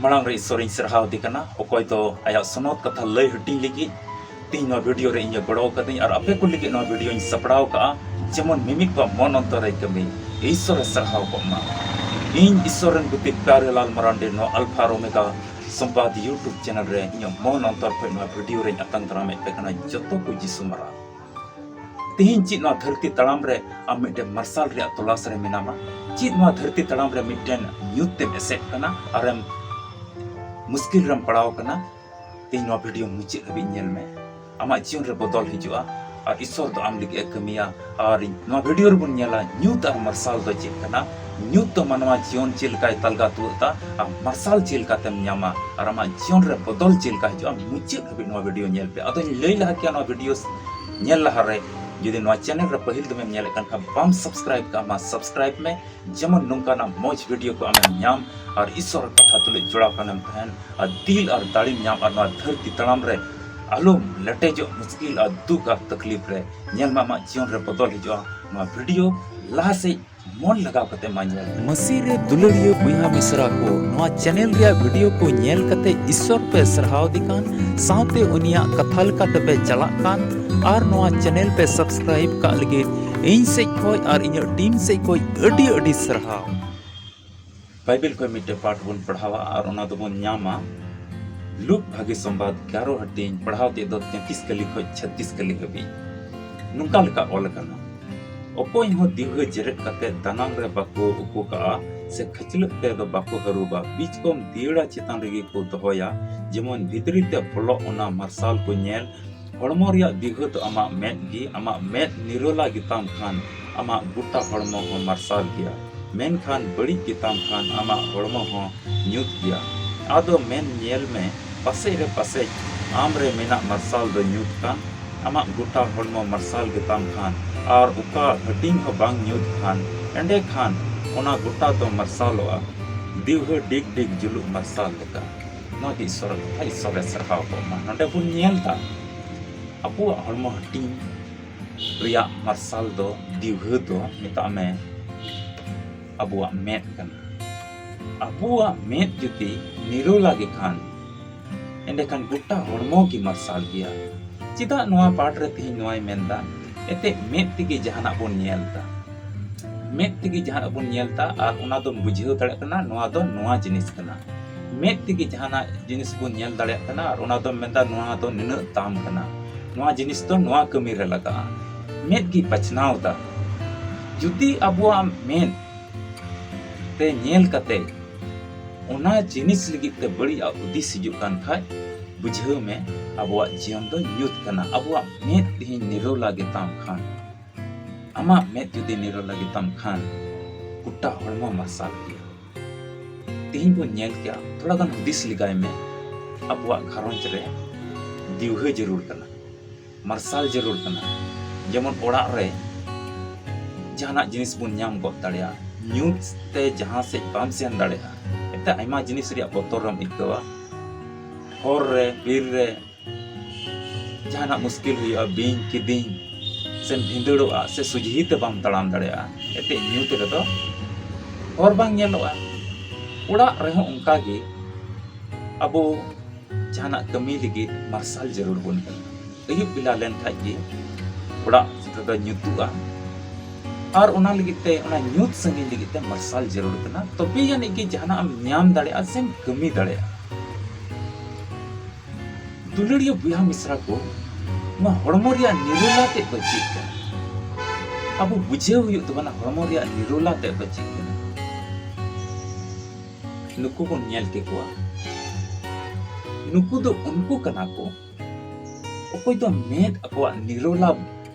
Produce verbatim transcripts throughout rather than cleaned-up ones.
ᱢᱟᱲᱟᱝ ᱨᱮ ᱤᱥᱥᱚᱨᱤᱧ ᱥᱟᱨᱦᱟᱣ ᱫᱮ ᱠᱟᱱᱟ, ᱚᱠᱚᱭ ᱫᱚ ᱟᱭᱟᱜ ᱥᱚᱱᱚᱛ ᱠᱟᱛᱷᱟ ᱞᱟᱹᱭ ᱦᱟᱹᱴᱤᱧ ᱞᱟᱹᱜᱤᱫ ᱛᱮᱦᱮᱧ ᱱᱚᱣᱟ ᱵᱷᱤᱰᱤᱭᱳ ᱨᱮ ᱤᱧᱮ ᱜᱚᱲᱚ ᱟᱠᱟᱫᱤᱧ ᱟᱨ ᱟᱯᱮ ᱠᱚ ᱞᱟᱹᱜᱤᱫ ᱱᱚᱣᱟ ᱵᱷᱤᱰᱤᱭᱳᱧ ᱥᱟᱯᱲᱟᱣ ᱠᱟᱜᱼᱟ᱾ ᱡᱮᱢᱚᱱ ᱢᱤᱢᱤᱫ ᱠᱚᱣᱟᱜ ᱢᱚᱱ ᱚᱱᱛᱚᱨ ᱨᱮ ᱠᱟᱹᱢᱤ, ᱤᱥᱥᱚᱨᱮ ᱥᱟᱨᱦᱟᱣ ᱠᱚᱜ ᱢᱟ᱾ ᱤᱧ ᱤᱥᱥᱚᱨ ᱨᱮᱱ ᱜᱩᱛᱤ ᱯᱭᱟᱨᱮᱞᱟᱞ ᱢᱟᱨᱟᱱᱰᱤ ᱱᱚᱣᱟ ᱟᱞᱯᱷᱟ ᱟᱨ ᱳᱢᱮᱜᱟ ᱥᱚᱢᱵᱟᱫ YouTube ᱪᱮᱱᱮᱞ ᱨᱮ ᱤᱧᱟᱹᱜ ᱢᱚᱱ ᱚᱱᱛᱚᱨ ᱠᱷᱚᱱ ᱱᱚᱣᱟ ᱵᱷᱤᱰᱤᱭᱳ ᱨᱮᱧ ᱟᱛᱟᱝ ᱫᱟᱨᱟᱢᱮᱫ ᱯᱮ ᱠᱟᱱᱟ ᱡᱚᱛᱚ ᱠᱚ ᱡᱤᱥᱩ ᱢᱟᱨᱟᱝ᱾ ᱛᱮᱦᱮᱧ ᱪᱮᱫ ᱱᱚᱣᱟ ᱫᱷᱟᱹᱨᱛᱤ ᱛᱟᱲᱟᱢ ᱨᱮ ᱟᱢ ᱢᱤᱫᱴᱮᱱ ᱢᱟᱨᱥᱟᱞ ᱨᱮᱭᱟᱜ ᱛᱚᱞᱟᱥ ᱨᱮ ᱢᱮᱱᱟᱢᱟ? ᱪᱮᱫ ᱱᱚᱣᱟ ᱫᱷᱟᱹᱨᱛᱤ ᱛᱟᱲᱟᱢ ᱨᱮ ᱢᱤᱫᱴᱮᱱ ᱧᱩᱛ ᱛᱮᱢ ᱮᱥᱮᱫ ᱠᱟᱱᱟ ᱟᱨᱮᱢ ᱢᱩᱥᱠᱤᱞ ᱨᱮᱢ ᱯᱟᱲᱟᱣ ᱠᱟᱱᱟ? ᱛᱮᱦᱮᱧ ᱱᱚᱣᱟ ᱵᱷᱤᱰᱤᱭᱳ ᱢᱩᱪᱟᱹᱫ ᱦᱟᱹᱵᱤᱡ ᱧᱮᱞ ᱢᱮ, ᱟᱢᱟᱜ ᱡᱤᱭᱚᱱ ᱨᱮ ᱵᱚᱫᱚᱞ ᱦᱤᱡᱩᱜᱼᱟ ᱟᱨ ᱤᱥᱥᱚᱨ ᱫᱚ ᱟᱢ ᱞᱟᱹᱜᱤᱫ ᱮ ᱠᱟᱹᱢᱤᱭᱟ᱾ ᱟᱨ ᱱᱚᱣᱟ ᱵᱷᱤᱰᱤᱭᱳ ᱨᱮᱵᱚᱱ ᱧᱮᱞᱟ ᱧᱩᱛ ᱟᱨ ᱢᱟᱨᱥᱟᱞ ᱫᱚ ᱪᱮᱫ ᱠᱟᱱᱟ, ᱧᱩᱛ ᱫᱚ ᱢᱟᱱᱣᱟ ᱡᱤᱭᱚᱱ ᱪᱮᱫ ᱞᱮᱠᱟᱭ ᱛᱟᱞᱜᱟ ᱛᱩᱫ ᱮᱫᱟ ᱟᱨ ᱢᱟᱨᱥᱟᱞ ᱪᱮᱫ ᱞᱮᱠᱟᱛᱮᱢ ᱧᱟᱢᱟ ᱟᱨ ᱟᱢᱟᱜ ᱡᱤᱭᱚᱱ ᱨᱮ ᱵᱚᱫᱚᱞ ᱪᱮᱫ ᱞᱮᱠᱟ ᱦᱤᱡᱩᱜᱼᱟ᱾ ᱢᱩᱪᱟᱹᱫ ᱦᱟᱹᱵᱤᱡ ᱱᱚᱣᱟ ᱵᱷᱤᱰᱤᱭᱳ ᱧᱮᱞ ᱯᱮ᱾ ᱟᱫᱚᱧ ᱞᱟᱹᱭ ᱞᱟᱦᱟ ᱠᱮᱭᱟ, ᱱᱚᱣᱟ ᱵᱷᱤᱰᱤᱭᱳ ᱧᱮᱞ ᱞᱟᱦᱟᱨᱮ ᱡᱩᱫᱤ ᱱᱚᱣᱟ ᱪᱮᱱᱮᱞ ᱨᱮ ᱯᱟᱹᱦᱤᱞ ᱫᱚᱢᱮᱢ ᱧᱮᱞᱮᱫ ᱠᱟᱱ ᱠᱷᱟᱱ ᱵᱟᱢ ᱥᱟᱵᱥᱠᱨᱟᱭᱤᱵ ᱠᱟᱜᱼᱟ, ᱢᱟ ᱥᱟᱵᱥᱠᱨᱟᱭᱤᱵ ᱢᱮ, ᱡᱮᱢᱚᱱ ᱱᱚᱝᱠᱟᱱᱟᱜ ᱢᱚᱡᱽ ᱵᱷᱤᱰᱤᱭᱳ ᱠᱚ ᱟᱢᱮᱢ ᱧᱟᱢ ᱟᱨ ᱤᱥᱥᱚᱨ ᱠᱟᱛᱷᱟ ᱛᱩᱞᱩᱡ ᱡᱚᱲᱟᱣ ᱠᱟᱱᱮᱢ ᱛᱟᱦᱮᱱ ᱟᱨ ᱫᱤᱞ ᱟᱨ ᱫᱟᱲᱮᱢ ᱧᱟᱢ ᱟᱨ ᱱᱚᱣᱟ ᱫᱷᱟᱹᱨᱛᱤ ᱛᱟᱲᱟᱢ ᱨᱮ ᱟᱞᱚᱢ ᱞᱮᱴᱮᱡᱚᱜ ᱢᱩᱥᱠᱤᱞ ᱟᱨ ᱫᱩᱠ ᱟᱨ ᱛᱟᱠᱞᱤᱯ ᱨᱮ᱾ ᱧᱮᱞ ᱢᱮ, ᱟᱢᱟᱜ ᱡᱤᱭᱚᱱ ᱨᱮ ᱵᱚᱫᱚᱞ ᱦᱤᱡᱩᱜᱼᱟ᱾ ᱱᱚᱣᱟ ᱵᱷᱤᱰᱤᱭᱳ ᱞᱟᱦᱟ ᱥᱮᱫ ᱢᱚᱱ ᱞᱟᱜᱟᱣ ᱠᱟᱛᱮ ᱢᱟ ᱧᱮᱞ ᱢᱮ᱾ ᱢᱟᱹᱥᱤ ᱨᱮ ᱫᱩᱞᱟᱹᱲᱤᱭᱟᱹ ᱵᱚᱭᱦᱟ ᱢᱤᱥᱨᱟ ᱠᱚ, ᱱᱚᱣᱟ ᱪᱮᱱᱮᱞ ᱨᱮᱭᱟᱜ ᱵᱷᱤᱰᱤᱭᱳ ᱠᱚ ᱧᱮᱞ ᱠᱟᱛᱮ ᱤᱥᱥᱚᱨ ᱯᱮ ᱥᱟᱨᱦᱟᱣ ᱫᱮ ᱠᱟᱱ ᱥᱟᱶᱛᱮ ᱩᱱᱤᱭᱟᱜ ᱠᱟᱛᱷᱟ ᱞᱮᱠᱟ ᱛᱮᱯᱮ ᱪᱟᱞᱟᱜ ᱠᱟᱱ ᱟᱨ ᱱᱚᱣᱟ ᱪᱮᱱᱮᱞ ᱯᱮ ᱥᱟᱵᱥᱠᱨᱟᱭᱤᱵ ᱠᱟᱜ ᱞᱟᱹᱜᱤᱫ ᱤᱧ ᱥᱮᱡ ᱠᱷᱚᱡ ᱟᱨ ᱤᱧᱟᱹᱜ ᱴᱤᱢ ᱥᱮᱡ ᱠᱷᱚᱡ ᱟᱹᱰᱤ ᱟᱹᱰᱤ ᱥᱟᱨᱦᱟᱣ᱾ ᱵᱟᱭᱵᱮᱞ ᱠᱷᱚᱱ ᱢᱤᱫᱴᱮᱱ ᱯᱟᱴ ᱵᱚᱱ ᱯᱟᱲᱦᱟᱣᱟ ᱟᱨ ᱚᱱᱟ ᱫᱚᱵᱚᱱ ᱧᱟᱢᱟ ᱞᱩᱠ ᱵᱷᱟᱜᱮ ᱥᱚᱢᱵᱟᱫ ᱮᱜᱟᱨᱚ ᱦᱟᱹᱴᱤᱧ, ᱯᱟᱲᱦᱟᱣ ᱛᱮᱫ ᱫᱚ ᱛᱮᱸᱛᱤᱥ ᱠᱟᱹᱞᱤ ᱠᱷᱚᱱ ᱪᱷᱟᱛᱤᱥ ᱠᱟᱹᱞᱤ ᱦᱟᱹᱵᱤᱡ᱾ ᱱᱚᱝᱠᱟ ᱞᱮᱠᱟ ᱚᱞ ᱟᱠᱟᱱᱟ, ᱚᱠᱚᱭ ᱦᱚᱸ ᱫᱤᱣᱦᱟᱹ ᱡᱮᱨᱮᱫ ᱠᱟᱛᱮ ᱫᱟᱱᱟᱝ ᱨᱮ ᱵᱟᱠᱚ ᱩᱠᱩ ᱠᱟᱜᱼᱟ, ᱥᱮ ᱠᱷᱟᱹᱪᱞᱟᱹᱜ ᱛᱮ ᱫᱚ ᱵᱟᱠᱚ ᱦᱟᱹᱨᱩᱵᱟ, ᱵᱤᱪᱠᱚᱢ ᱫᱤᱭᱟᱹᱲᱟ ᱪᱮᱛᱟᱱ ᱨᱮᱜᱮ ᱠᱚ ᱫᱚᱦᱚᱭᱟ, ᱡᱮᱢᱚᱱ ᱵᱷᱤᱛᱨᱤ ᱛᱮ ᱵᱚᱞᱚᱜ ᱚᱱᱟ ᱢᱟᱨᱥᱟᱞ ᱠᱚ ᱧᱮᱞ᱾ ᱦᱚᱲᱢᱚ ᱨᱮᱭᱟᱜ ᱫᱤᱣᱦᱟᱹ ᱫᱚ ᱟᱢᱟᱜ ᱢᱮᱫ ᱜᱮ᱾ ᱟᱢᱟᱜ ᱢᱮᱫ ᱱᱤᱨᱚᱞᱟ ᱜᱮᱛᱟᱢ ᱠᱷᱟᱱ ᱟᱢᱟᱜ ᱜᱚᱴᱟ ᱦᱚᱲᱢᱚ ᱦᱚᱸ ᱢᱟᱨᱥᱟᱞ ᱜᱮᱭᱟ, ᱢᱮᱱᱠᱷᱟᱱ ᱵᱟᱹᱲᱤᱡ ᱜᱮᱛᱟᱢ ᱠᱷᱟᱱ ᱟᱢᱟᱜ ᱦᱚᱲᱢᱚ ᱦᱚᱸ ᱧᱩᱛ ᱜᱮᱭᱟ᱾ ᱟᱫᱚ ᱢᱮᱱ ᱧᱮᱞ ᱢᱮ, ᱯᱟᱥᱮᱡ ᱨᱮ ᱯᱟᱥᱮᱡ ᱟᱢ ᱨᱮ ᱢᱮᱱᱟᱜ ᱢᱟᱨᱥᱟᱞ ᱫᱚ ᱧᱩᱛ ᱠᱟᱱ, ᱟᱢᱟᱜ ᱜᱚᱴᱟ ᱦᱚᱲᱢᱚ ᱢᱟᱨᱥᱟᱞ ᱜᱮᱛᱟᱢ ᱠᱷᱟᱱ ᱟᱨ ᱚᱠᱟ ᱦᱟᱹᱴᱤᱧ ᱦᱚᱸ ᱵᱟᱝ ᱧᱩᱛ ᱠᱷᱟᱱ, ᱮᱸᱰᱮ ᱠᱷᱟᱱ ᱚᱱᱟ ᱜᱚᱴᱟ ᱫᱚ ᱢᱟᱨᱥᱟᱞᱚᱜᱼᱟ, ᱫᱤᱣᱦᱟᱹ ᱰᱤᱜᱽ ᱰᱤᱜᱽ ᱡᱩᱞᱩᱜ ᱢᱟᱨᱥᱟᱞ ᱞᱮᱠᱟ᱾ ᱱᱚᱣᱟ ᱜᱮ ᱤᱥᱥᱚᱨᱟᱜ ᱠᱟᱛᱷᱟ, ᱤᱥᱥᱚᱨᱮ ᱥᱟᱨᱦᱟᱣ ᱠᱚᱜ ᱢᱟ᱾ ᱱᱚᱰᱮ ᱵᱚᱱ ᱧᱮᱞ ᱮᱫᱟ, ᱟᱵᱚᱣᱟᱜ ᱦᱚᱲᱢᱚ ᱦᱟᱹᱴᱤᱧ ᱨᱮᱭᱟᱜ ᱢᱟᱨᱥᱟᱞ ᱫᱚ, ᱫᱤᱣᱦᱟᱹ ᱫᱚ ᱢᱮᱛᱟᱜ ᱢᱮ ᱟᱵᱚᱣᱟᱜ ᱢᱮᱫ ᱠᱟᱱᱟ᱾ ᱟᱵᱚᱣᱟᱜ ᱢᱮᱫ ᱡᱩᱫᱤ ᱱᱤᱨᱚᱞᱟ ᱜᱮ ᱠᱷᱟᱱ, ᱮᱸᱰᱮᱠᱷᱟᱱ ᱜᱚᱴᱟ ᱦᱚᱲᱢᱚ ᱜᱮ ᱢᱟᱨᱥᱟᱞ ᱜᱮᱭᱟ᱾ ᱪᱮᱫᱟᱜ ᱱᱚᱣᱟ ᱯᱟᱴ ᱨᱮ ᱛᱮᱦᱮᱧ ᱱᱚᱣᱟᱭ ᱢᱮᱱᱫᱟ? ᱮᱱᱛᱮᱫ ᱢᱮᱫ ᱛᱮᱜᱮ ᱡᱟᱦᱟᱱᱟᱜ ᱵᱚᱱ ᱧᱮᱞ ᱮᱫᱟ, ᱢᱮᱫ ᱛᱮᱜᱮ ᱡᱟᱦᱟᱱᱟᱜ ᱵᱚᱱ ᱧᱮᱞ ᱮᱫᱟ ᱟᱨ ᱚᱱᱟ ᱫᱚᱢ ᱵᱩᱡᱷᱟᱹᱣ ᱫᱟᱲᱮᱭᱟᱜ ᱠᱟᱱᱟ ᱱᱚᱣᱟ ᱫᱚ ᱱᱚᱣᱟ ᱡᱤᱱᱤᱥ ᱠᱟᱱᱟ᱾ ᱢᱮᱫ ᱛᱮᱜᱮ ᱡᱟᱦᱟᱱᱟᱜ ᱡᱤᱱᱤᱥ ᱵᱚᱱ ᱧᱮᱞ ᱫᱟᱲᱮᱭᱟᱜ ᱠᱟᱱᱟ ᱟᱨ ᱚᱱᱟ ᱫᱚᱢ ᱢᱮᱱᱫᱟ ᱱᱚᱣᱟ ᱫᱚ ᱱᱤᱱᱟᱹᱜ ᱫᱟᱢ ᱠᱟᱱᱟ, ᱱᱚᱣᱟ ᱡᱤᱱᱤᱥ ᱫᱚ ᱱᱚᱣᱟ ᱠᱟᱹᱢᱤ ᱨᱮ ᱞᱟᱜᱟᱜᱼᱟ᱾ ᱢᱮᱫ ᱜᱮ ᱵᱟᱪᱷᱱᱟᱣ ᱮᱫᱟ᱾ ᱡᱩᱫᱤ ᱟᱵᱚᱣᱟᱜ ᱢᱮᱫ ᱛᱮ ᱧᱮᱞ ᱠᱟᱛᱮ ᱚᱱᱟ ᱡᱤᱱᱤᱥ ᱞᱟᱹᱜᱤᱫ ᱛᱮ ᱵᱟᱹᱲᱤᱡ ᱟᱜ ᱦᱩᱫᱤᱥ ᱦᱤᱡᱩᱜ ᱠᱟᱱ ᱠᱷᱟᱡ, ᱵᱩᱡᱷᱟᱹᱣ ᱢᱮ ᱟᱵᱚᱣᱟᱜ ᱡᱤᱭᱚᱱ ᱫᱚ ᱧᱩᱛ ᱠᱟᱱᱟ᱾ ᱟᱵᱚᱣᱟᱜ ᱢᱮᱫ ᱛᱮᱦᱮᱧ ᱱᱤᱨᱚᱞᱟ ᱜᱮᱛᱟᱢ ᱠᱷᱟᱱ, ᱟᱢᱟᱜ ᱢᱮᱫ ᱡᱩᱫᱤ ᱱᱤᱨᱚᱞᱟ ᱜᱮᱛᱟᱢ ᱠᱷᱟᱱ, ᱜᱚᱴᱟ ᱦᱚᱲᱢᱚ ᱢᱟᱨᱥᱟᱞ ᱜᱮᱭᱟ᱾ ᱛᱮᱦᱮᱧ ᱵᱚᱱ ᱧᱮᱞ ᱠᱮᱜᱼᱟ, ᱛᱷᱚᱲᱟ ᱜᱟᱱ ᱦᱩᱫᱤᱥ ᱞᱮᱜᱟᱭ ᱢᱮ, ᱟᱵᱚᱣᱟᱜ ᱜᱷᱟᱨᱚᱸᱡᱽ ᱨᱮ ᱫᱤᱣᱦᱟᱹ ᱡᱟᱹᱨᱩᱲ ᱠᱟᱱᱟ, ᱢᱟᱨᱥᱟᱞ ᱡᱟᱹᱨᱩᱲ ᱠᱟᱱᱟ᱾ ᱡᱮᱢᱚᱱ ᱚᱲᱟᱜ ᱨᱮ ᱡᱟᱦᱟᱱᱟᱜ ᱡᱤᱱᱤᱥ ᱵᱚᱱ ᱧᱟᱢ ᱜᱚᱫ ᱫᱟᱲᱮᱭᱟᱜᱼᱟ, ᱧᱩᱛ ᱛᱮ ᱡᱟᱦᱟᱸ ᱥᱮᱫ ᱵᱟᱢ ᱥᱮᱱ ᱫᱟᱲᱮᱭᱟᱜᱼᱟ᱾ ᱮᱱᱛᱮ ᱟᱭᱢᱟ ᱡᱤᱱᱤᱥ ᱨᱮᱭᱟᱜ ᱵᱚᱛᱚᱨᱮᱢ ᱟᱹᱭᱠᱟᱹᱣᱟ᱾ ᱦᱚᱨ ᱨᱮ, ᱵᱤᱨ ᱨᱮ ᱡᱟᱦᱟᱱᱟᱜ ᱢᱩᱥᱠᱤᱞ ᱦᱩᱭᱩᱜᱼᱟ, ᱵᱤᱧ ᱠᱤᱫᱤᱧ ᱥᱮᱢ ᱵᱷᱤᱸᱫᱟᱹᱲᱚᱜᱼᱟ ᱥᱮ ᱥᱚᱡᱷᱮ ᱛᱮ ᱵᱟᱢ ᱛᱟᱲᱟᱢ ᱫᱟᱲᱮᱭᱟᱜᱼᱟ᱾ ᱮᱱᱛᱮ ᱧᱩᱛ ᱨᱮᱫᱚ ᱦᱚᱨ ᱵᱟᱝ ᱧᱮᱞᱚᱜᱼᱟ᱾ ᱚᱲᱟᱜ ᱨᱮᱦᱚᱸ ᱚᱱᱠᱟ ᱜᱮ ᱟᱵᱚ ᱡᱟᱦᱟᱱᱟᱜ ᱠᱟᱹᱢᱤ ᱞᱟᱹᱜᱤᱫ ᱢᱟᱨᱥᱟᱞ ᱡᱟᱹᱨᱩᱲ ᱵᱚᱱ ᱠᱟᱱᱟ᱾ ᱟᱹᱭᱩᱵ ᱵᱮᱞᱟ ᱞᱮᱱ ᱠᱷᱟᱡ ᱜᱮ ᱚᱲᱟᱜ ᱨᱮᱫᱚ ᱧᱩᱛᱩᱜᱼᱟ, ᱟᱨ ᱚᱱᱟ ᱞᱟᱹᱜᱤᱫ ᱛᱮ, ᱚᱱᱟ ᱧᱩᱛ ᱥᱟᱺᱜᱤᱧ ᱞᱟᱹᱜᱤᱫ ᱛᱮ ᱢᱟᱨᱥᱟᱞ ᱡᱟᱹᱨᱩᱲ ᱠᱟᱱᱟ᱾ ᱛᱚᱵᱮ ᱟᱹᱱᱤᱡ ᱜᱮ ᱡᱟᱦᱟᱱᱟᱜ ᱮᱢ ᱧᱟᱢ ᱫᱟᱲᱮᱭᱟᱜᱼᱟ ᱥᱮᱢ ᱠᱟᱹᱢᱤ ᱫᱟᱲᱮᱭᱟᱜᱼᱟ᱾ ᱫᱩᱞᱟᱹᱲᱤᱭᱟᱹ ᱵᱚᱭᱦᱟ ᱢᱤᱥᱨᱟ ᱠᱚ, ᱱᱚᱣᱟ ᱦᱚᱲᱢᱚ ᱨᱮᱭᱟᱜ ᱱᱤᱨᱚᱞᱟ ᱛᱮᱫ ᱫᱚ ᱪᱮᱫ ᱠᱟᱱᱟ? ᱟᱵᱚ ᱵᱩᱡᱷᱟᱹᱣ ᱦᱩᱭᱩᱜ ᱛᱟᱵᱚᱱᱟ ᱦᱚᱲᱢᱚ ᱨᱮᱭᱟᱜ ᱱᱤᱨᱚᱞᱟ ᱛᱮᱫ ᱫᱚ ᱪᱮᱫ ᱠᱟᱱᱟ᱾ ᱱᱩᱠᱩ ᱵᱚᱱ ᱧᱮᱞ ᱠᱮᱠᱚᱣᱟ, ᱱᱩᱠᱩ ᱫᱚ ᱩᱱᱠᱩ ᱠᱟᱱᱟ ᱠᱚ, ᱚᱠᱚᱭ ᱫᱚ ᱢᱮᱫ ᱟᱠᱚᱣᱟᱜ ᱱᱤᱨᱚᱞᱟ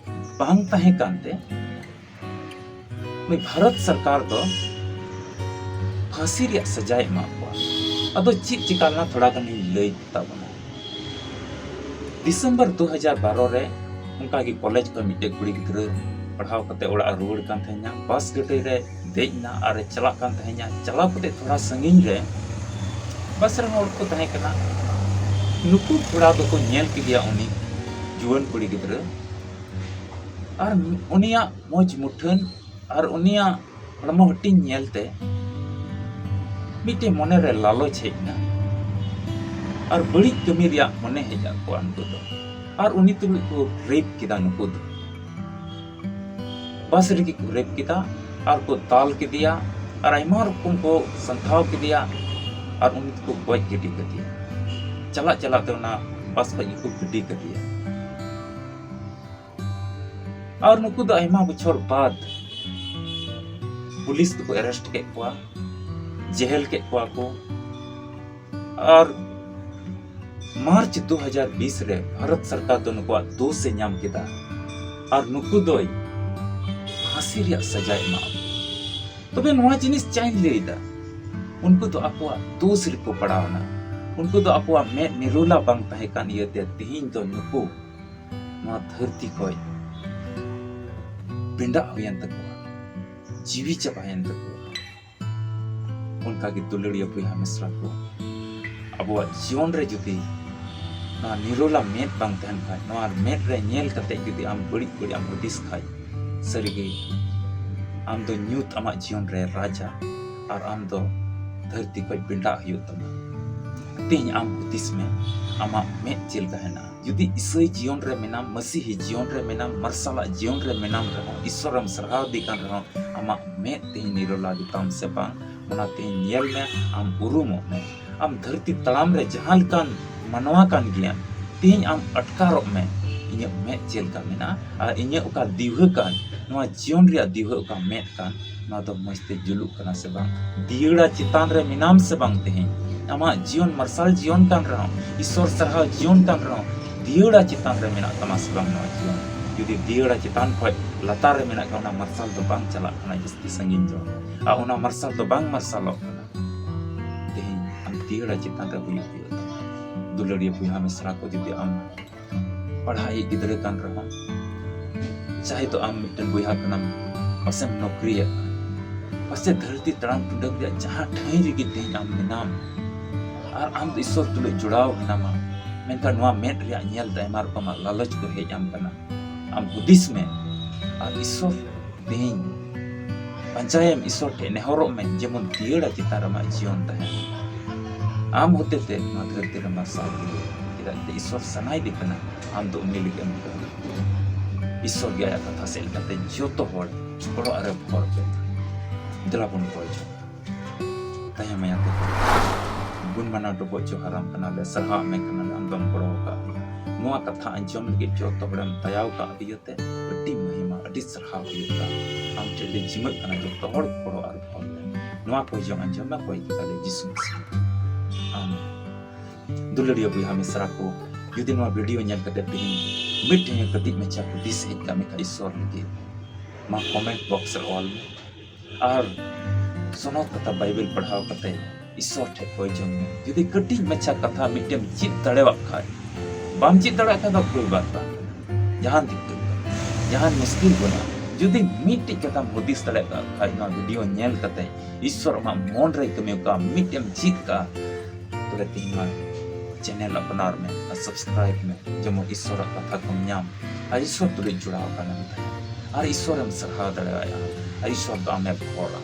ᱵᱟᱝ ᱛᱟᱦᱮᱸ ᱠᱟᱱᱛᱮ ᱱᱩᱭ ᱵᱷᱟᱨᱚᱛ ᱥᱚᱨᱠᱟᱨ ᱫᱚ ᱯᱷᱟᱹᱥᱤ ᱨᱮᱭᱟᱜ ᱥᱟᱡᱟᱭ ᱮᱢᱟ ᱠᱚᱣᱟ᱾ ᱟᱫᱚ ᱪᱮᱫ ᱪᱤᱠᱟ ᱞᱮᱱᱟ, ᱛᱷᱚᱲᱟ ᱜᱟᱱᱤᱧ ᱞᱟᱹᱭ ᱛᱟᱵᱚᱱᱟ᱾ ᱰᱤᱥᱮᱢᱵᱚᱨ ᱫᱩ ᱦᱟᱡᱟᱨ ᱵᱟᱨᱚ ᱨᱮ ᱚᱱᱠᱟ ᱜᱮ ᱠᱚᱞᱮᱡᱽ ᱠᱷᱚᱱ ᱢᱤᱫᱴᱮᱡ ᱠᱩᱲᱤ ᱜᱤᱫᱽᱨᱟᱹ ᱯᱟᱲᱦᱟᱣ ᱠᱟᱛᱮ ᱚᱲᱟᱜ ᱮ ᱨᱩᱣᱟᱹᱲ ᱠᱟᱱ ᱛᱟᱦᱮᱸᱱᱟ᱾ ᱵᱟᱥ ᱜᱟᱹᱰᱤ ᱨᱮ ᱫᱮᱡ ᱮᱱᱟ ᱟᱨ ᱮ ᱪᱟᱞᱟᱜ ᱠᱟᱱ ᱛᱟᱦᱮᱸᱱᱟ᱾ ᱪᱟᱞᱟᱣ ᱠᱟᱛᱮ ᱛᱷᱚᱲᱟ ᱥᱟᱺᱜᱤᱧ ᱨᱮ ᱵᱟᱥ ᱨᱮᱱ ᱦᱚᱲ ᱠᱚ ᱛᱟᱦᱮᱸ ᱠᱟᱱᱟ᱾ ᱱᱩᱠᱩ ᱠᱚᱲᱟ ᱫᱚᱠᱚ ᱧᱮᱞ ᱠᱮᱫᱮᱭᱟ, ᱩᱱᱤ ᱡᱩᱣᱟᱹᱱ ᱠᱩᱲᱤ ᱜᱤᱫᱽᱨᱟᱹ, ᱟᱨ ᱩᱱᱤᱭᱟᱜ ᱢᱚᱡᱽ ᱢᱩᱴᱷᱟᱹᱱ ᱟᱨ ᱩᱱᱤᱭᱟᱜ ᱦᱚᱲᱢᱚ ᱦᱟᱹᱴᱤᱧ ᱧᱮᱞᱛᱮ ᱢᱤᱫᱴᱮᱱ ᱢᱚᱱᱮᱨᱮ ᱞᱟᱞᱚᱪ ᱦᱮᱡ ᱮᱱᱟ ᱟᱨ ᱵᱟᱹᱲᱤᱡ ᱠᱟᱹᱢᱤ ᱨᱮᱭᱟᱜ ᱢᱚᱱᱮ ᱦᱮᱡ ᱟᱫ ᱠᱚᱣᱟ ᱩᱱᱠᱩ ᱫᱚ᱾ ᱟᱨ ᱩᱱᱤ ᱛᱩᱞᱩᱡ ᱠᱚ ᱨᱮᱯ ᱠᱮᱫᱟ ᱱᱩᱠᱩ ᱫᱚ᱾ ᱵᱟᱥ ᱨᱮᱜᱮ ᱠᱚ ᱨᱮᱯ ᱠᱮᱫᱟ ᱟᱨ ᱠᱚ ᱫᱟᱞ ᱠᱮᱫᱮᱭᱟ ᱟᱨ ᱟᱭᱢᱟ ᱨᱚᱠᱚᱢ ᱠᱚ ᱥᱟᱱᱛᱷᱟᱣ ᱠᱮᱫᱮᱭᱟ ᱟᱨ ᱩᱱᱤ ᱫᱚᱠᱚ ᱜᱚᱡ ᱜᱤᱰᱤ ᱠᱮᱫᱮᱭᱟ᱾ ᱪᱟᱞᱟᱜ ᱪᱟᱞᱟᱜ ᱛᱮ ᱚᱱᱟ ᱵᱟᱥ ᱠᱷᱚᱡ ᱜᱮᱠᱚ ᱜᱤᱰᱤ ᱠᱮᱫᱮᱭᱟ᱾ ᱟᱨ ᱱᱩᱠᱩ ᱫᱚ ᱟᱭᱢᱟ ᱵᱚᱪᱷᱚᱨ ᱵᱟᱫ ᱯᱩᱞᱤᱥ ᱫᱚᱠᱚ ᱮᱨᱮᱥᱴ ᱠᱮᱫ ᱠᱚᱣᱟ, ᱡᱮᱦᱮᱞ ᱠᱮᱫ ᱠᱚᱣᱟ ᱠᱚ᱾ ᱟᱨ ᱢᱟᱨᱪ ᱫᱩ ᱦᱟᱡᱟᱨ ᱵᱤᱥ ᱨᱮ ᱵᱷᱟᱨᱚᱛ ᱥᱚᱨᱠᱟᱨ ᱫᱚ ᱱᱩᱠᱩᱣᱟᱜ ᱫᱳᱥ ᱮ ᱧᱟᱢ ᱠᱮᱫᱟ ᱟᱨ ᱱᱩᱠᱩ ᱫᱚᱭ ᱯᱷᱟᱸᱥᱤ ᱨᱮᱭᱟᱜ ᱥᱟᱡᱟᱭ ᱮᱢᱟ ᱠᱚ᱾ ᱛᱚᱵᱮ ᱱᱚᱣᱟ ᱡᱤᱱᱤᱥ ᱪᱟᱧ ᱞᱟᱹᱭᱫᱟ, ᱩᱱᱠᱩ ᱫᱚ ᱟᱠᱚᱣᱟᱜ ᱫᱳᱥ ᱨᱮᱠᱚ ᱯᱟᱲᱟᱣᱱᱟ᱾ ᱩᱱᱠᱩ ᱫᱚ ᱟᱠᱚᱣᱟᱜ ᱢᱮᱫ ᱱᱤᱨᱚᱞᱟ ᱵᱟᱝ ᱛᱟᱦᱮᱸ ᱠᱟᱱ ᱤᱭᱟᱹᱛᱮ ᱛᱮᱦᱮᱧ ᱫᱚ ᱱᱩᱠᱩ ᱱᱚᱣᱟ ᱫᱷᱟᱹᱨᱛᱤ ᱠᱷᱚᱡ ᱵᱮᱸᱰᱟᱜ ᱦᱩᱭᱮᱱ ᱛᱟᱠᱚᱣᱟ, ᱡᱤᱣᱤ ᱪᱟᱵᱟᱭᱮᱱ ᱛᱟᱠᱚᱣᱟ᱾ ᱚᱱᱠᱟᱜᱮ ᱫᱩᱞᱟᱹᱲᱤᱭᱟᱹ ᱵᱚᱭᱦᱟ ᱢᱤᱥᱨᱟ ᱠᱚ, ᱟᱵᱚᱣᱟᱜ ᱡᱤᱭᱚᱱ ᱨᱮ ᱡᱩᱫᱤ ᱱᱚᱣᱟ ᱱᱤᱨᱚᱞᱟ ᱢᱮᱫ ᱵᱟᱝ ᱛᱟᱦᱮᱱ ᱠᱷᱟᱡ, ᱱᱚᱣᱟ ᱢᱮᱫ ᱨᱮ ᱧᱮᱞ ᱠᱟᱛᱮ ᱡᱩᱫᱤ ᱟᱢ ᱵᱟᱹᱲᱤᱡ ᱵᱟᱹᱲᱤᱡ ᱮᱢ ᱦᱩᱫᱤᱥ ᱠᱷᱟᱡ, ᱥᱟᱹᱨᱤᱜᱮ ᱟᱢ ᱫᱚ ᱧᱩᱛ ᱟᱢᱟᱜ ᱡᱤᱭᱚᱱ ᱨᱮ ᱨᱟᱡᱟ ᱟᱨ ᱟᱢ ᱫᱚ ᱫᱷᱟᱹᱨᱛᱤ ᱠᱷᱚᱡ ᱵᱮᱸᱰᱟᱜ ᱦᱩᱭᱩᱜ ᱛᱟᱢᱟ᱾ ᱛᱮᱦᱮᱧ ᱟᱢ ᱦᱩᱫᱤᱥ ᱢᱮ, ᱟᱢᱟᱜ ᱢᱮᱫ ᱪᱮᱫ ᱞᱮᱠᱟ ᱦᱮᱱᱟᱜᱼᱟ? ᱡᱩᱫᱤ ᱤᱥᱟᱹᱭ ᱡᱤᱭᱚᱱ ᱨᱮ ᱢᱮᱱᱟᱢ, ᱢᱟᱹᱥᱤᱦᱤ ᱡᱤᱭᱚᱱ ᱨᱮ ᱢᱮᱱᱟᱢ, ᱢᱟᱨᱥᱟᱞᱟᱜ ᱡᱤᱭᱚᱱ ᱨᱮ ᱢᱮᱱᱟᱢ ᱨᱮᱦᱚᱸ, ᱤᱥᱚᱨᱮᱢ ᱥᱟᱨᱦᱟᱣ ᱫᱮ ᱠᱟᱱ ᱨᱮᱦᱚᱸ, ᱟᱢᱟᱜ ᱢᱮᱫ ᱛᱮᱦᱮᱧ ᱱᱤᱨᱚᱞᱟ ᱜᱮᱛᱟᱢ ᱥᱮ ᱵᱟᱝ, ᱚᱱᱟ ᱛᱮᱦᱮᱧ ᱧᱮᱞ ᱢᱮ, ᱟᱢ ᱩᱨᱩᱢᱚᱜ ᱢᱮ᱾ ᱟᱢ ᱫᱷᱟᱹᱨᱛᱤ ᱛᱟᱲᱟᱢ ᱨᱮ ᱡᱟᱦᱟᱸ ᱞᱮᱠᱟᱱ ᱢᱟᱱᱣᱟ ᱠᱟᱱ ᱜᱮᱭᱟᱢ, ᱛᱮᱦᱮᱧ ᱟᱢ ᱟᱴᱠᱟᱨᱚᱜ ᱢᱮ, ᱤᱧᱟᱹᱜ ᱢᱮᱫ ᱪᱮᱫ ᱞᱮᱠᱟ ᱢᱮᱱᱟᱜᱼᱟ ᱟᱨ ᱤᱧᱟᱹᱜ ᱚᱠᱟ ᱫᱤᱣᱦᱟᱹ ᱠᱟᱱ, ᱱᱚᱣᱟ ᱡᱤᱭᱚᱱ ᱨᱮᱭᱟᱜ ᱫᱤᱣᱦᱟᱹ ᱚᱠᱟ ᱢᱮᱫ ᱠᱟᱱ, ᱱᱚᱣᱟ ᱫᱚ ᱢᱚᱡᱽ ᱛᱮ ᱡᱩᱞᱩᱜ ᱠᱟᱱᱟ ᱥᱮ ᱵᱟᱝ? ᱫᱤᱭᱟᱹᱲᱟ ᱪᱮᱛᱟᱱ ᱨᱮ ᱢᱮᱱᱟᱢ ᱥᱮ ᱵᱟᱝ ᱛᱮᱦᱮᱧ? ᱟᱢᱟᱜ ᱡᱤᱭᱚᱱ ᱢᱟᱨᱥᱟᱞ ᱡᱤᱭᱚᱱ ᱠᱟᱱ ᱨᱮᱦᱚᱸ, ᱤᱥᱚᱨ ᱥᱟᱨᱦᱟᱣ ᱡᱤᱭᱚᱱ ᱠᱟᱱ ᱨᱮᱦᱚᱸ, ᱫᱤᱭᱟᱹᱲᱟ ᱪᱮᱛᱟᱱ ᱨᱮ ᱢᱮᱱᱟᱜ ᱛᱟᱢᱟ ᱥᱮ ᱵᱟᱝ ᱱᱚᱣᱟ ᱡᱤᱭᱚᱱ? ᱡᱩᱫᱤ ᱫᱤᱭᱟᱹᱲᱟ ᱪᱮᱛᱟᱱ ᱠᱷᱚᱡ ᱞᱟᱛᱟᱨ ᱨᱮ ᱢᱮᱱᱟᱜ ᱠᱷᱟᱱ, ᱚᱱᱟ ᱢᱟᱨᱥᱟᱞ ᱫᱚ ᱵᱟᱝ ᱪᱟᱞᱟᱜ ᱠᱟᱱᱟ ᱡᱟᱹᱥᱛᱤ ᱥᱟᱺᱜᱤᱧ ᱫᱚ, ᱟᱨ ᱚᱱᱟ ᱢᱟᱨᱥᱟᱞ ᱫᱚ ᱵᱟᱝ ᱢᱟᱨᱥᱟᱞᱚᱜ ᱠᱟᱱᱟ᱾ ᱛᱮᱦᱮᱧ ᱟᱢ ᱫᱤᱭᱟᱹᱲᱟ ᱪᱮᱛᱟᱱ ᱨᱮ ᱦᱩᱭᱩᱜ ᱦᱩᱭᱩᱜ ᱛᱟᱢᱟ᱾ ᱫᱩᱞᱟᱹᱲᱤᱭᱟᱹ ᱵᱚᱭᱦᱟ ᱢᱤᱥᱨᱟ ᱠᱚ, ᱡᱩᱫᱤ ᱟᱢ ᱯᱟᱲᱦᱟᱜ ᱤᱡ ᱜᱤᱫᱽᱨᱟᱹ ᱠᱟᱱ ᱨᱮᱦᱚᱸ, ᱪᱟᱦᱮ ᱫᱚ ᱟᱢ ᱢᱤᱫᱴᱮᱱ ᱵᱚᱭᱦᱟ ᱠᱟᱱᱟᱢ, ᱯᱟᱥᱮᱢ ᱱᱚᱠᱨᱤᱭᱮᱫ ᱠᱟᱱ, ᱯᱟᱥᱮ ᱫᱷᱟᱹᱨᱛᱤ ᱛᱟᱲᱟᱢ ᱴᱩᱰᱟᱹᱝ ᱨᱮᱭᱟᱜ ᱡᱟᱦᱟᱸ ᱴᱷᱟᱹᱭ ᱨᱮᱜᱮ ᱛᱮᱦᱮᱧ ᱟᱢ ᱢᱮᱱᱟᱢ, ᱟᱨ ᱟᱢ ᱫᱚ ᱤᱥᱚᱨ ᱛᱩᱞᱩᱡ ᱡᱚᱲᱟᱣ ᱢᱮᱱᱟᱢᱟ, ᱢᱮᱱᱠᱷᱟᱱ ᱱᱚᱣᱟ ᱢᱮᱫ ᱨᱮᱭᱟᱜ ᱧᱮᱞ ᱛᱮ ᱟᱭᱢᱟ ᱨᱚᱠᱚᱢᱟᱜ ᱞᱟᱞᱚᱪ ᱠᱚ ᱦᱮᱡ ᱟᱢ ᱠᱟᱱᱟ᱾ ᱟᱢ ᱦᱩᱫᱤᱥ ᱢᱮ, ᱟᱨ ᱤᱥᱚᱨ ᱛᱮᱦᱮᱧ ᱯᱟᱸᱡᱟᱭᱮᱢ, ᱤᱥᱚᱨ ᱴᱷᱮᱱ ᱱᱮᱦᱚᱨᱚᱜ ᱢᱮ, ᱡᱮᱢᱚᱱ ᱫᱤᱭᱟᱹᱲᱟ ᱪᱮᱛᱟᱱ ᱨᱮ ᱟᱢᱟᱜ ᱡᱤᱭᱚᱱ ᱛᱟᱦᱮᱱ᱾ ᱟᱢ ᱦᱚᱛᱮᱛᱮ ᱱᱚᱣᱟ ᱫᱷᱟᱹᱨᱛᱤ ᱨᱮ ᱢᱟᱨᱥᱟᱞ ᱤᱫᱤᱭᱟ᱾ ᱪᱮᱫᱟᱜ ᱥᱮ ᱤᱥᱚᱨ ᱥᱟᱱᱟᱭᱮᱫᱮ ᱠᱟᱱᱟ ᱟᱢ ᱫᱚ ᱩᱱᱤ ᱞᱟᱹᱜᱤᱫ ᱮᱢ ᱠᱟᱹᱢᱤ᱾ ᱤᱥᱚᱨ ᱜᱮ ᱟᱭᱟᱜ ᱠᱟᱛᱷᱟ ᱥᱮᱫ ᱞᱮᱠᱟᱛᱮ ᱡᱚᱛᱚ ᱦᱚᱲ ᱚᱲᱟᱜ ᱨᱮ ᱵᱷᱚᱨ ᱯᱮ᱾ ᱫᱮᱞᱟ ᱵᱚᱱ ᱠᱚᱭ ᱡᱚᱝ᱾ ᱫᱟᱭᱟ ᱢᱟᱭᱟ ᱛᱮ ᱜᱩᱱ ᱢᱟᱱᱟᱣ ᱰᱚᱵᱚᱜ ᱡᱚᱦᱟᱨᱟᱢ ᱠᱟᱱᱟᱞᱮ, ᱥᱟᱨᱦᱟᱣ ᱢᱮ ᱠᱟᱱᱟᱞᱮ, ᱟᱢ ᱫᱚᱢ ᱜᱚᱲᱚ ᱟᱠᱟᱫ ᱞᱮᱭᱟ᱾ ᱱᱚᱣᱟ ᱠᱟᱛᱷᱟ ᱟᱸᱡᱚᱢ ᱞᱟᱹᱜᱤᱫ ᱡᱚᱛᱚ ᱦᱚᱲᱮᱢ ᱫᱟᱭᱟ ᱟᱠᱟᱫ ᱤᱭᱟᱹᱛᱮ ᱟᱹᱰᱤ ᱢᱚᱦᱤᱢᱟ, ᱟᱹᱰᱤ ᱥᱟᱨᱦᱟᱣ ᱦᱩᱭᱩᱜ ᱠᱟᱱᱟ᱾ ᱟᱢ ᱴᱷᱮᱱ ᱞᱮ ᱡᱤᱢᱟᱹᱜ ᱠᱟᱱᱟ, ᱡᱚᱛᱚ ᱦᱚᱲ ᱜᱚᱲᱚ ᱟᱨ ᱯᱷᱚᱞ ᱞᱮ᱾ ᱱᱚᱣᱟ ᱠᱚ ᱡᱚᱢ ᱟᱸᱡᱚᱢ ᱢᱮ, ᱠᱚᱭ ᱠᱮᱫᱟᱞᱮ ᱡᱤᱥᱩ ᱢᱟᱹᱥᱤᱦ᱾ ᱟᱢᱮᱱ᱾ ᱫᱩᱞᱟᱹᱲᱤᱭᱟᱹ ᱵᱚᱭᱦᱟ ᱢᱤᱥᱨᱟ ᱠᱚ, ᱡᱩᱫᱤ ᱱᱚᱣᱟ ᱵᱷᱤᱰᱤᱭᱳ ᱧᱮᱞ ᱠᱟᱛᱮ ᱛᱮᱦᱮᱧ ᱢᱤᱫᱴᱮᱱ ᱠᱟᱹᱴᱤᱡ ᱢᱟᱪᱷᱟ ᱦᱩᱫᱤᱥ ᱦᱮᱡ ᱠᱟᱜ ᱢᱮ ᱠᱷᱟᱡ ᱤᱥᱚᱨ ᱞᱟᱹᱜᱤᱫ, ᱢᱟ ᱠᱚᱢᱮᱱᱴ ᱵᱚᱠᱥ ᱨᱮ ᱚᱞ ᱢᱮ᱾ ᱟᱨ ᱥᱚᱱᱚᱛ ᱠᱟᱛᱷᱟ ᱵᱟᱭᱵᱮᱞ ᱯᱟᱲᱦᱟᱣ ᱠᱟᱛᱮ ᱤᱥᱚᱨ ᱴᱷᱮᱱ ᱠᱚᱭ ᱡᱚᱝ ᱢᱮ᱾ ᱡᱩᱫᱤ ᱠᱟᱹᱴᱤᱡ ᱢᱟᱪᱷᱟ ᱠᱟᱛᱷᱟ ᱢᱤᱫᱴᱮᱱ ᱪᱮᱫ ᱫᱟᱲᱮᱭᱟᱜ ᱠᱷᱟᱡ, ᱵᱟᱢ ᱪᱮᱫ ᱫᱟᱲᱮᱭᱟᱜ ᱠᱷᱟᱡ ᱫᱚ ᱠᱳᱭ ᱵᱟᱛ ᱵᱟᱝ ᱠᱟᱱᱟ᱾ ᱡᱟᱦᱟᱱ ᱫᱤᱠᱠᱟᱛ ᱵᱟᱹᱱᱩᱜᱼᱟ, ᱡᱟᱦᱟᱱ ᱢᱩᱥᱠᱤᱞ ᱵᱟᱹᱱᱩᱜᱼᱟ᱾ ᱡᱩᱫᱤ ᱢᱤᱫᱴᱮᱡ ᱠᱟᱛᱷᱟᱢ ᱦᱩᱫᱤᱥ ᱫᱟᱲᱮᱭᱟᱜ ᱠᱷᱟᱡ, ᱱᱚᱣᱟ ᱵᱷᱤᱰᱤᱭᱳ ᱧᱮᱞ ᱠᱟᱛᱮ ᱤᱥᱚᱨ ᱟᱢᱟᱜ ᱢᱚᱱ ᱨᱮ ᱠᱟᱹᱢᱤ ᱠᱟᱜᱼᱟ, ᱢᱤᱫᱴᱮᱢ ᱪᱮᱫ ᱠᱟᱜᱼᱟ, ᱛᱚᱵᱮ ᱛᱮᱦᱮᱧ ᱱᱚᱣᱟ ᱪᱮᱱᱮᱞ ᱟᱯᱱᱟᱨ ᱢᱮ ᱟᱨ ᱥᱟᱵᱥᱠᱨᱟᱭᱤᱵ ᱢᱮ, ᱡᱮᱢᱚᱱ ᱤᱥᱚᱨᱟᱜ ᱠᱟᱛᱷᱟ ᱠᱚᱢ ᱧᱟᱢ ᱟᱨ ᱤᱥᱚᱨ ᱛᱩᱞᱩᱡ ᱡᱚᱲᱟᱣ ᱠᱟᱱᱮᱢ ᱛᱟᱦᱮᱸ ᱟᱨ ᱤᱥᱚᱨᱮᱢ ᱥᱟᱨᱦᱟᱣ ᱫᱟᱲᱮᱭᱟᱭᱟ ᱟᱨ ᱤᱥᱚᱨ ᱫᱚ ᱟᱢᱮ ᱵᱚᱦᱚᱲᱟ᱾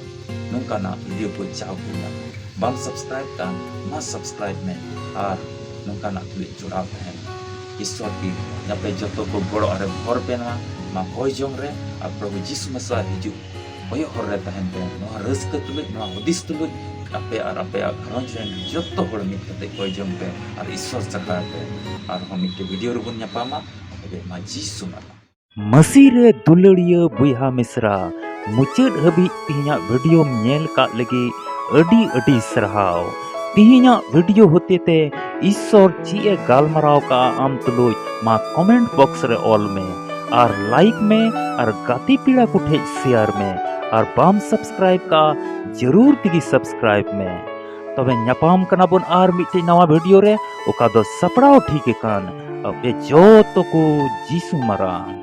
ᱱᱚᱝᱠᱟᱱᱟᱜ ᱵᱷᱤᱰᱤᱭᱳ ᱠᱚ ᱪᱟᱣ ᱠᱚ ᱧᱟᱢ᱾ ᱵᱟᱢ ᱥᱟᱵᱥᱠᱨᱟᱭᱤᱵ ᱠᱟᱱ, ᱢᱟ ᱥᱟᱵᱥᱠᱨᱟᱭᱤᱵ ᱢᱮ ᱟᱨ ᱱᱚᱝᱠᱟᱱᱟᱜ ᱛᱩᱞᱩᱡ ᱡᱚᱲᱟᱣ ᱛᱟᱦᱮᱱ᱾ ᱤᱥᱚᱨ ᱜᱮ ᱟᱯᱮ ᱡᱚᱛᱚ ᱠᱚ ᱜᱚᱲᱚ ᱟᱨᱮ ᱵᱷᱚᱨ ᱯᱮ ᱢᱟ, ᱢᱟ ᱠᱚᱭ ᱡᱚᱝ ᱨᱮ ᱟᱨ ᱯᱨᱚᱵᱷᱩ ᱡᱤᱥᱩ ᱢᱮᱥᱟ ᱦᱤᱡᱩᱜ ᱠᱚᱭᱚᱜ ᱦᱚᱨ ᱨᱮ ᱛᱟᱦᱮᱱ ᱯᱮ᱾ ᱱᱚᱣᱟ ᱨᱟᱹᱥᱠᱟᱹ ᱛᱩᱞᱩᱡ, ᱱᱚᱣᱟ ᱦᱩᱫᱤᱥ ᱛᱩᱞᱩᱡ ᱟᱯᱮ ᱟᱨ ᱟᱯᱮᱭᱟᱜ ᱜᱷᱟᱨᱚᱸᱡᱽ ᱨᱮᱱ ᱡᱚᱛᱚ ᱦᱚᱲ ᱢᱤᱫ ᱠᱟᱛᱮ ᱠᱚᱭ ᱡᱚᱝ ᱯᱮ ᱟᱨ ᱤᱥᱚᱨ ᱥᱟᱨᱦᱟᱣ ᱯᱮ᱾ ᱟᱨᱦᱚᱸ ᱢᱤᱫᱴᱮᱡ ᱵᱷᱤᱰᱤᱭᱳ ᱨᱮᱵᱚᱱ ᱧᱟᱯᱟᱢᱟ᱾ ᱛᱚᱵᱮ ᱢᱟ ᱡᱤᱥᱩ ᱢᱟᱨᱟᱝ᱾ ᱢᱟᱹᱥᱤ ᱨᱮ ᱫᱩᱞᱟᱹᱲᱤᱭᱟᱹ ᱵᱚᱭᱦᱟ ᱢᱤᱥᱨᱟ, ᱢᱩᱪᱟᱹᱫ ᱦᱟᱹᱵᱤᱡ ᱛᱮᱦᱮᱧᱟᱜ ᱵᱷᱤᱰᱤᱭᱳᱢ ᱧᱮᱞ ᱠᱟᱜ ᱞᱟᱹᱜᱤᱫ ᱟᱹᱰᱤ ᱟᱹᱰᱤ ᱥᱟᱨᱦᱟᱣ᱾ ᱛᱮᱦᱮᱧᱟᱜ ᱵᱷᱤᱰᱤᱭᱳ ᱦᱚᱛᱮᱛᱮ ᱤᱥᱥᱚᱨ ᱪᱮᱫ ᱮ ᱜᱟᱞᱢᱟᱨᱟᱣ ᱠᱟᱜᱼᱟ ᱟᱢ ᱛᱩᱞᱩᱡ, ᱢᱟ ᱠᱚᱢᱮᱱᱴ ᱵᱚᱠᱥ ᱨᱮ ᱚᱞ ᱢᱮ ᱟᱨ ᱞᱟᱭᱤᱠ ᱢᱮ ᱟᱨ ᱜᱟᱛᱮ ᱯᱮᱲᱟ ᱠᱚ ᱴᱷᱮᱡ ᱥᱮᱭᱟᱨ ᱢᱮ ᱟᱨ ᱵᱟᱢ ᱥᱟᱵᱥᱠᱨᱟᱭᱤᱵ ᱠᱟᱜᱼᱟ, ᱡᱟᱹᱨᱩᱲ ᱛᱮᱜᱮ ᱥᱟᱵᱥᱠᱨᱟᱭᱤᱵ ᱢᱮ᱾ ᱛᱚᱵᱮ ᱧᱟᱯᱟᱢ ᱠᱟᱱᱟ ᱵᱚᱱ ᱟᱨ ᱢᱤᱫᱴᱮᱡ ᱱᱟᱣᱟ ᱵᱷᱤᱰᱤᱭᱳ ᱨᱮ, ᱚᱠᱟ ᱫᱚ ᱥᱟᱯᱲᱟᱣ ᱴᱷᱤᱠ ᱟᱠᱟᱱ ᱟᱯᱮ ᱡᱚᱛᱚ ᱠᱚ ᱡᱤᱥᱩ ᱢᱟᱨᱟᱝ᱾